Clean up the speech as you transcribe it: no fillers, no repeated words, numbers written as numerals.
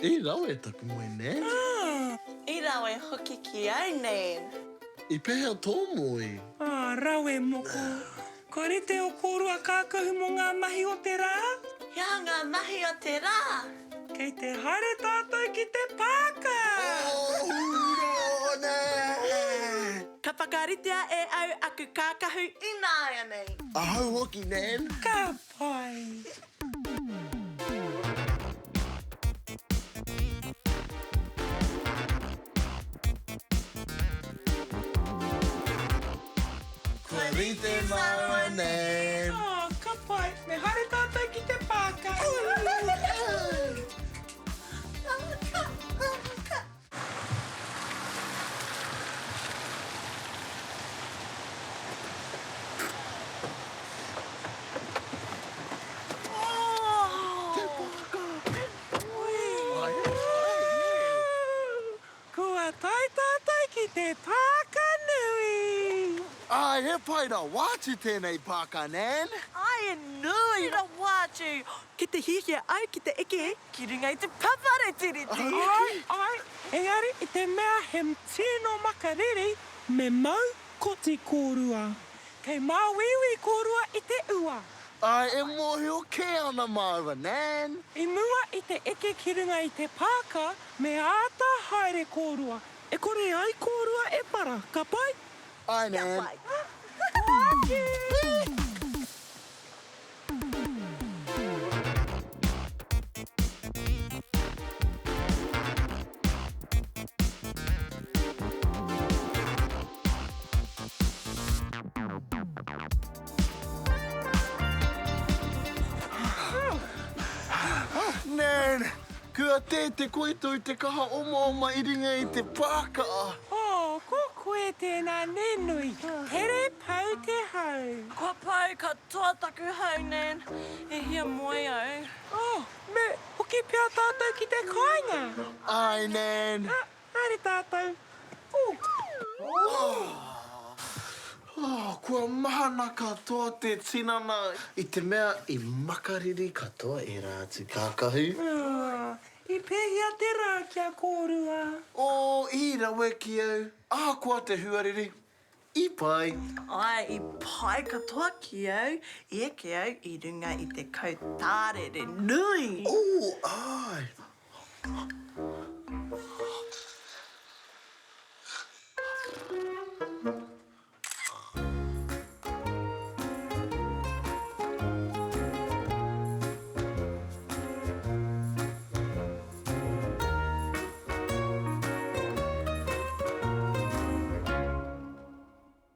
I rawe taku moe, Nan. I rawe hoki ki au, Nan. I pehea tō moe? Ā, rawe, moko. Kua rite ō kōrua kākahu mō ngā mahi o te rā? He aha ngā mahi o te rā? Kei te haere tātou ki te pāka! Oh, hurā, Nan! Ka whakaritea e au aku kākahu ināianei. Ahau hoki, Nan. Ka pai. Kua rite māua, Nan. Oh, ka pai. Me haere tātou ki te pāka. Te pāka! Kua tae tātou ki te pāka nui! Āe, he pai rawa atu tēnei pāka, Nan. Āe, nui rawa atu! Ki te hiahia au ki te eke ki runga i te paparetireti. Āe, āe, engari i te mea he tino makariri, me mau koti kōrua. Kei māuiui kōrua i te ua. Āe, e mōhio kē ana māua, Nan. I mua i te eke ki runga i te pāka, me āta haere kōrua. E kore ai kōrua e para, ka pai? Āe, Nan. Ka pai. Hoake! Nan, kua tē te koito i te kaha omaoma i runga i te pāka. Oh, ko koe tēnā nenui, tere pau te hau. Kua pau katoa taku hau, Nan. E hiamoe au. Oh, me hoki pea tātou ki te kāinga. Āe, Nan. Ah, haere tātou. Oh. Oh, kua mahana katoa te tinana i te mea i makariri katoa ērā atu kākahu. Oh, i pēhea te rā ki a kōrua? Oh, i rawe ki au, ahakoa te huarere, I pai. Ae, i pai katoa ki au, i eke au i runga i te kautārere nui. Oh, ae.